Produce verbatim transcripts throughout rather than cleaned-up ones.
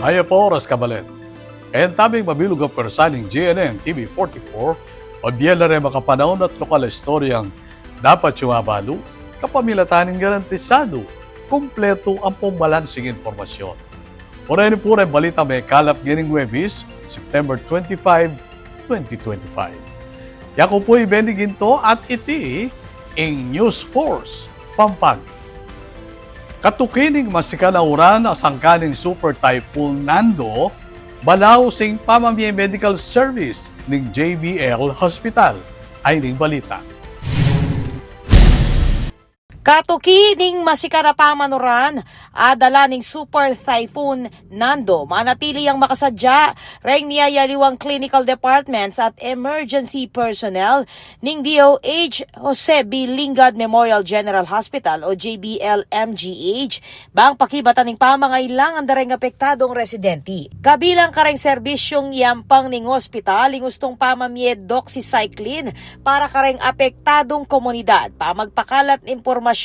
Mayap a oras, kabalen. Kayang tabing mabilug a pwersa ning G N N T V forty-four, pabie la reng makapanaun at lokal a istoryang dapat yung abalu, kapamilatan ning garantisadu, kumpletu ampong balansing impormasyon. Ora ini pu reng balita mekalap ngening Huwebes, September twenty-five, twenty twenty-five. Yaku pu i Benny Ginto at iti ing News Force Pampanga. Katuki ning masikan a uran a sangkan ning Super Typhoon Nando, balaus ing pamamie medical service ning J B L Hospital. Ay ning balita. Katuki ning masikan a pamanuran a dala ning Super Typhoon Nando, manatili yang makasadya reng miyayaliwang clinical departments at emergency personnel ning D O H Jose B. Lingad Memorial General Hospital o J B L M G H, bang pakibatan ing pamangailangan da reng apektadung residente. Kabilang kareng serbisyung yampang ning ospital ing ustung pamamie doxycycline para kareng apektadung komunidad, pamagpakalat ning impormasyun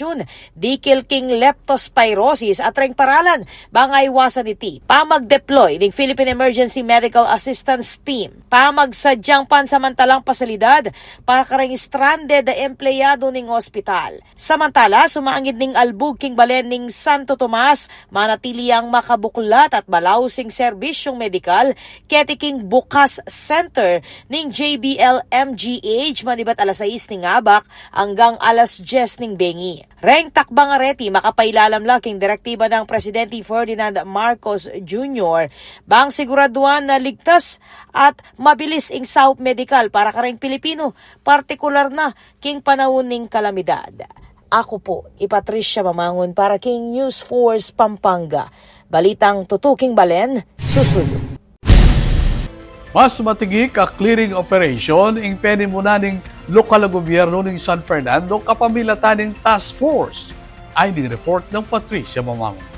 dikil king leptospirosis at reng paralan bang aiwasan iti, pamag-deploy ning Philippine Emergency Medical Assistance Team, pamagsadyang pansamantalang pasilidad para kareng stranded a empleyadu ning ospital. Samantala, sumangid ning albug king balen ning Santo Tomas, manatili yang makabuklat at balaus ing serbisyung medikal keti king bukas center ning J B L M G H manibat alas sais ning abak anggang alas dyes ning bengi. Reng takbang a reti makapailalam la king direktiba nang Presidente Ferdinand Marcos Junior bang siguraduan na ligtas at mabilis ing saup medikal para kareng Pilipino, partikular na king panaun ning kalamidad. Aku pu i Patricia Mamangun para king News Force Pampanga. Balitang tutuking balen, susuyu. Mas matigik a clearing operation ing penimunan ning lokal a gobyerno ning San Fernando kapamilatan ning task force. Ay ning report nang Patricia Mamangun.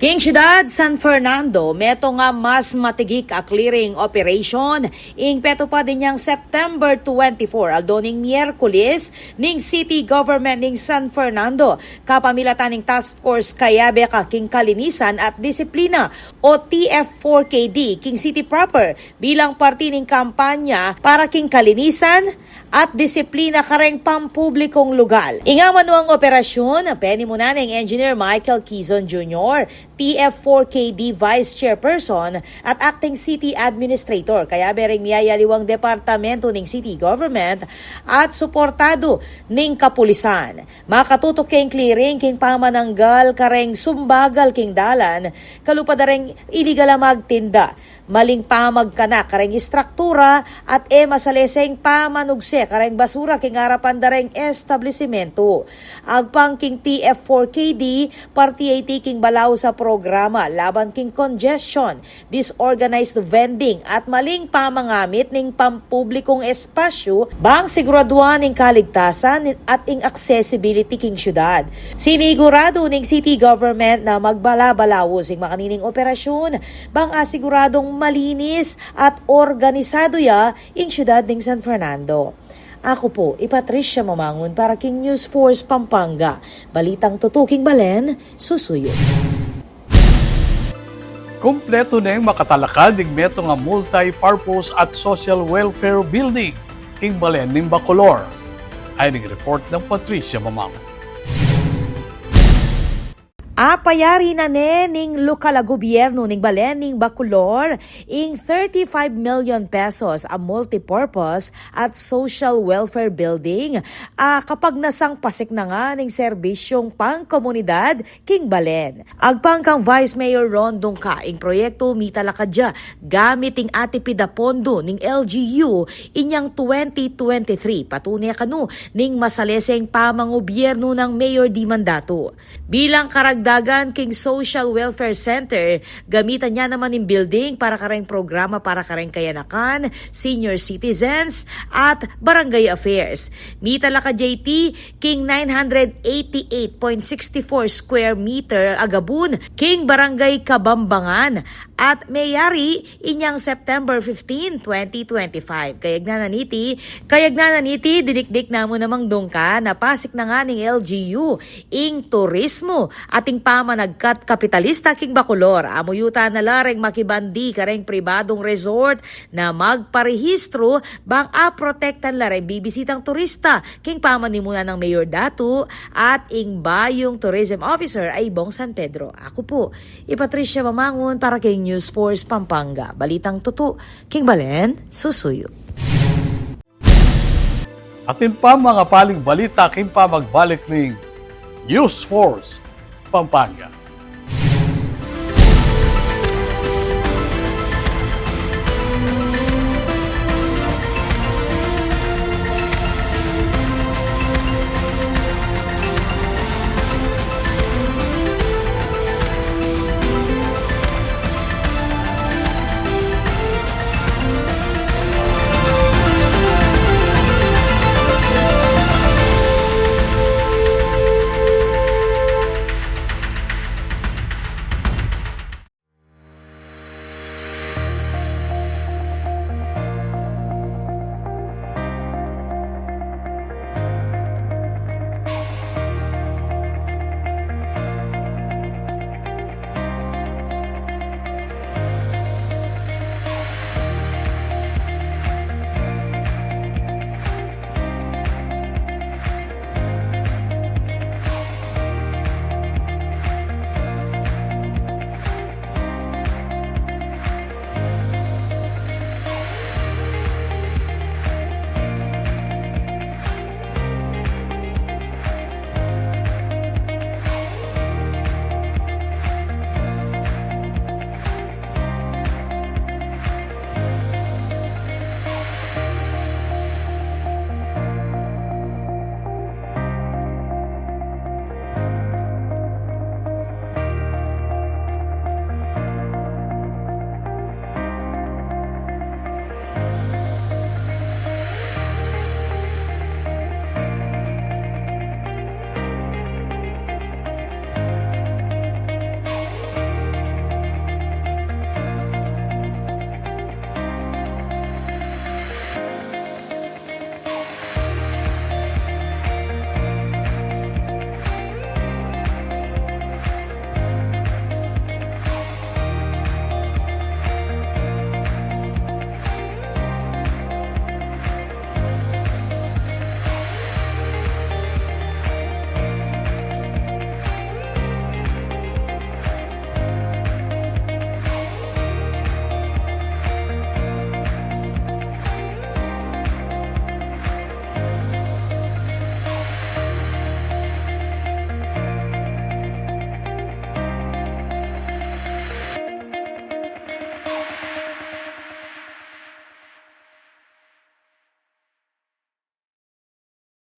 King syudad San Fernando, metung a mas matigik a clearing operation ing petupad inyang September twenty-four, aldo ning Miyerkules, ning City Government ning San Fernando, kapamilatan ning Task Force Kayabe ka king Kalinisan at Disiplina o T F four K D king city proper bilang parti ning kampanya para king kalinisan at disiplina kareng pampublikong lugal. Ing amanuang operasyun, penimunan neng Engineer Michael Quizon Junior, T F four K D Vice Chairperson at Acting City Administrator, kayabe reng miyayaliwang departamento ning city government at suportadu ning kapulisan. Makatutuke ing clearing king pamananggal kareng sumbagal king dalan, kalupa da reng iligal a magtinda, maling pamagkanak kareng istruktura at e masaleseng pamanugse kareng basura king arapan da reng establisimento. Agpang king T F four K D, parti ya iti king balaus a programa laban king congestion, disorganized vending at maling pamangamit ning pampublikung espasyu bang siguraduan ing kaligtasan at ing accessibility king syudad. Siniguradu ning city government na magbalabalaus ing makanining operasyun bang asiguradung malinis at organisadu ya ing syudad ning San Fernando. Aku pu i Patricia Mamangun para king News Force Pampanga. Balitang tutuking balen, susuyu. Kumpletu neng makatalakad ing metung a multi-purpose at social welfare building king balen ning Bacolor. Ay ning report nang Patricia Mamangun. Apayari na ne ning lokal a gobyerno ning balen ning Bacolor ing thirty-five million pesos a multipurpose at social welfare building a kapagnasang pasiknangan ning serbisyung pangkomunidad king balen. Agpang kang Vice Mayor Ron Dungca, ing proyektu mitalakad ya gamit ing atipid a pondo ning L G U inyang twenty twenty-three, patune kanu ning masaleseng pamangubyernu nang Mayor Diman Datu. Bilang karagdagan king Social Welfare Center, gamitan ya naman ing building para kareng programa para kareng kayanakan, senior citizens, at barangay affairs. Mitalakad ya iti king nine hundred eighty-eight point sixty-four square meter a gabun king Barangay Kabambangan, at meyari inyang September fifteen, twenty twenty-five. Kayagnan na niti, kayagnan na niti, dinikdik na mu namang dungka, napasik na ngana ning L G U ing turismo at ing pamanagkat kapitalista king Bacolor. Amuyutan na la reng makibandi kareng pribadong resort na magparehistro bang aprotektan la reng bibisitang turista king pamanimunan nang Mayor Datu at ing bayung tourism officer a i Bong San Pedro. Aku pu i Patricia Mamangun para king News Force Pampanga. Balitang tutu king balen susuyu. Atin pa mangapaling balita king pamagbalik ning News Force Pampanga.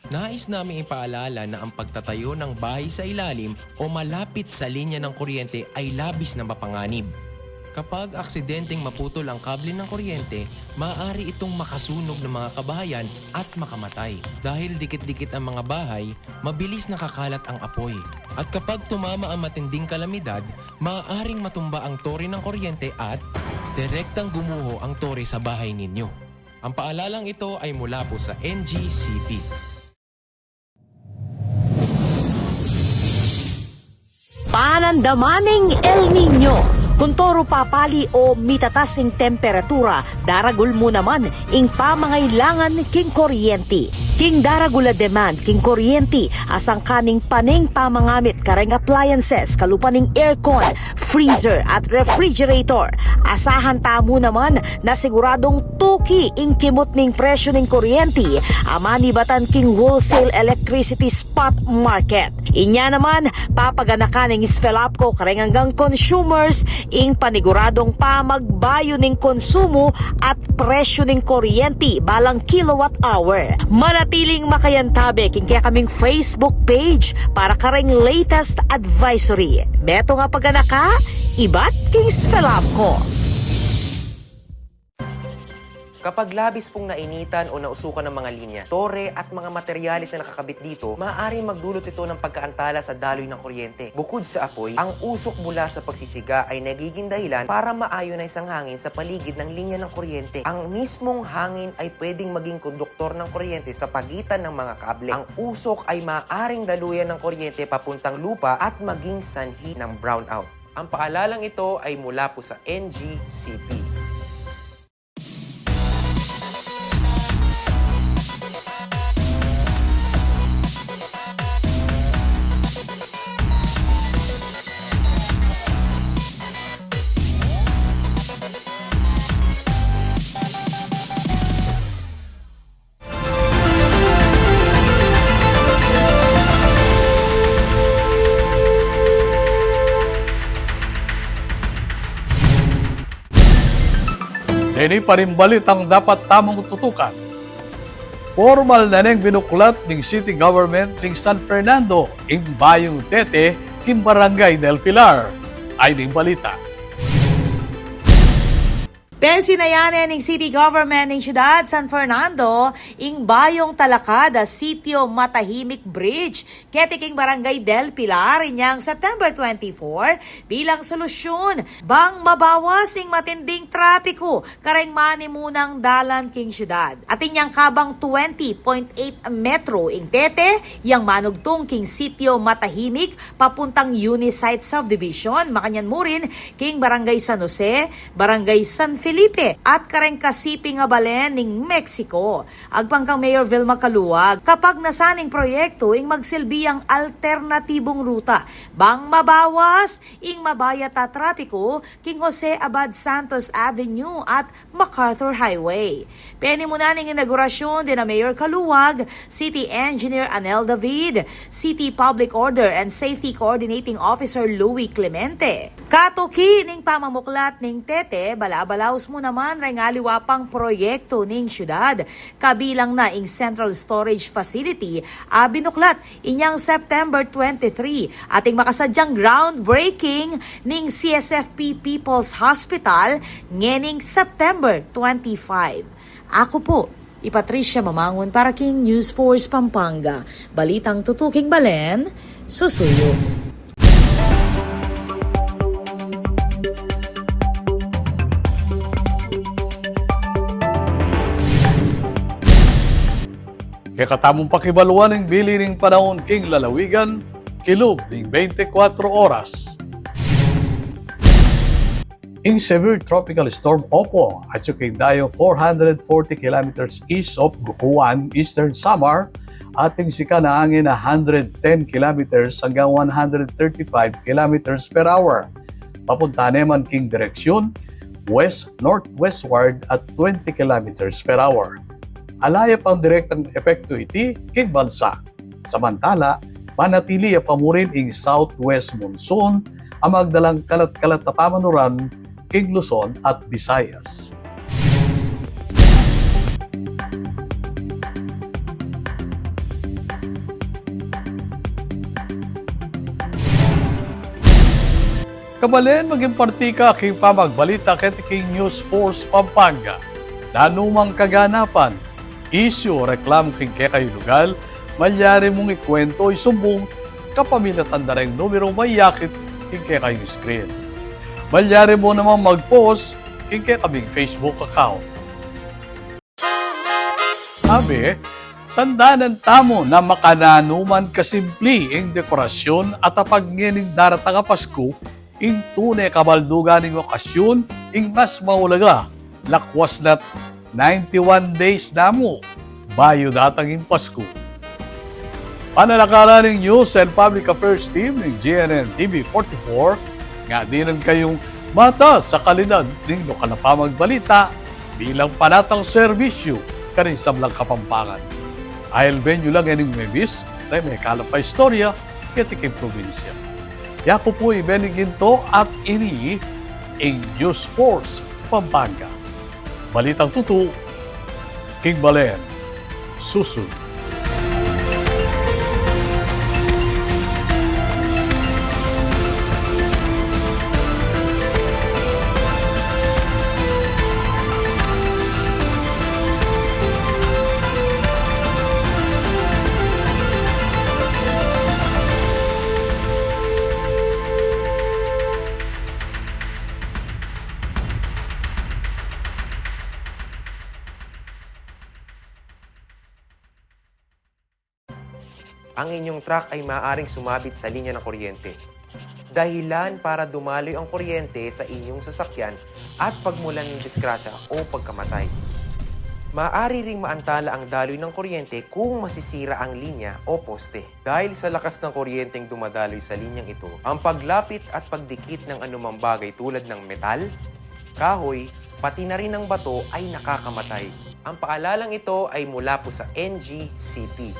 Nais naming ipaalala na ang pagtatayo ng bahay sa ilalim o malapit sa linya ng kuryente ay labis na mapanganib. Kapag aksidenteng maputol ang kable ng kuryente, maaari itong makasunog ng mga kabahayan at makamatay. Dahil dikit-dikit ang mga bahay, mabilis nakakalat ang apoy. At kapag tumama ang matinding kalamidad, maaaring matumba ang tore ng kuryente at direktang gumuho ang tore sa bahay ninyo. Ang paalalang ito ay mula po sa N G C P. Panandaman ning El Niño. Kuntoru papali o mitatas ing temperatura, daragul mu naman ing pamangailangan king kuryenti. King daragul a demand king kuryenti, a sangkan ning pane pamangamit kareng appliances, kalupa ning aircon, freezer at refrigerator. Asahan tamu naman na siguradung tuki ing kimut ning presyu ning kuryenti a manibatan king wholesale electricity spot market. Inya naman, papaganakan ning SFELAPCO kareng anggang consumers ing paniguradung pamagbayu ning konsumu at presyu ning kuryenti balang kilowatt hour. Manatiling makayantabe king kekaming Facebook page para kareng latest advisory. Metung a paganaka ibat king SFELAPCO. Kapag labis pong nainitan o nausukan ang mga linya, tore at mga materyales na nakakabit dito, maaaring magdulot ito ng pagkaantala sa daloy ng kuryente. Bukod sa apoy, ang usok mula sa pagsisiga ay nagiging dahilan para ma-ionize ang hangin sa paligid ng linya ng kuryente. Ang mismong hangin ay pwedeng maging konduktor ng kuryente sa pagitan ng mga kable. Ang usok ay maaaring daluyan ng kuryente papuntang lupa at maging sanhi ng brownout. Ang paalalang ito ay mula po sa N G C P. Deni pa ring balitang dapat tamung tutukan. Pormal na neng binuklat ning city government ning San Fernando ing bayung tete king Barangay del Pilar. Ay ning balita. Pesinayan ne ning city government ning siyudad San Fernando ing bayung talakad a Sitio Matahimik Bridge keti king Barangay del Pilar inyang September twenty-four bilang solusyun bang mabawas ing matinding trapiku kareng manimunang dalan king siyudad. Atin yang kabang twenty point eight metro ing tete yang manugtung king Sitio Matahimik papuntang Unisite Subdivision, makanyan mu rin king Barangay San Jose, Barangay San Felipe, at kareng kasiping a balen ning Mexico. Agpang kang Mayor Vilma Caluag, kapag nasaning proyektu ing magsilbi yang alternatibung ruta bang mabawas ing mabayat a trapiku king Jose Abad Santos Avenue at MacArthur Highway. Penimunan ning inaugurasyun dina Mayor Caluag, City Engineer Anel David, City Public Order and Safety Coordinating Officer Louie Clemente. Katuki ning pamamuklat ning tete, balabalaus mu naman reng aliwa pang proyektu ning siyudad, kabilang na ing Central Storage Facility a binuklat inyang September twenty-three, ating makasadyang groundbreaking ning C S F P People's Hospital ngening September twenty-five. Aku pu i Patricia Mamangun para king News Force Pampanga. Balitang tutuking balen, susuyu. Kekatamung pakibaluan ing bili ning panaun king lalawigan kilub ning bente kuatro oras. Ing severe Tropical Storm Opo, atyu king dayung four hundred forty kilometers east of Gucuan, Eastern Samar, ating sikan a angin a hundred ten kilometers hanggang one hundred thirty-five kilometers per hour. Papunta ne man king direksyun west-northwestward at twenty kilometers per hour. Ala ya pang direktang epektu iti king bansa. Samantala, manatili ya pa murin ing southwest monsoon a magdalang kalat-kalat a pamanuran king Luzon at Visayas. Kabalen, maging parti ka king pamagbalita keti king News Force Pampanga. Nanumang kaganapan, isyu o reklamu king kekayung lugal, malyari mung ikuwentu o isumbung kapamilatan da reng numerung mayakit king kekayung screen. Malyari mu namang mag-post king kekaming Facebook account. Abe, tandanan tamu na makananu man kasimpli ing dekorasyun at apag ngening daratang a Pasku, ing tune kabaldugan ning okasyun, ing mas maulaga, lakwas na't ninety-one days na mu bayu datang ing Pasku. Panalakaran ning News and Public Affairs Team ning G N N T V forty-four, nga dinan kayung mata sa kalidad ning lokal a pamagbalita bilang panatang serbisyu karing sablang Kapampangan. Ailben yu la ngening Huwebes, reng mekalap a istorya keti king probinsya. Yaku pu i Benny Ginto at ini ing News Force Pampanga. Balitang tutu king balen, susun. Ang inyong truck ay maaaring sumabit sa linya ng kuryente. Dahilan para dumaloy ang kuryente sa inyong sasakyan at pagmulan ng disgrasya o pagkamatay. Maaari ring maantala ang daloy ng kuryente kung masisira ang linya o poste. Dahil sa lakas ng kuryenteng dumadaloy sa linyang ito, ang paglapit at pagdikit ng anumang bagay tulad ng metal, kahoy, pati na rin ang bato ay nakakamatay. Ang paalalang ito ay mula po sa N G C P.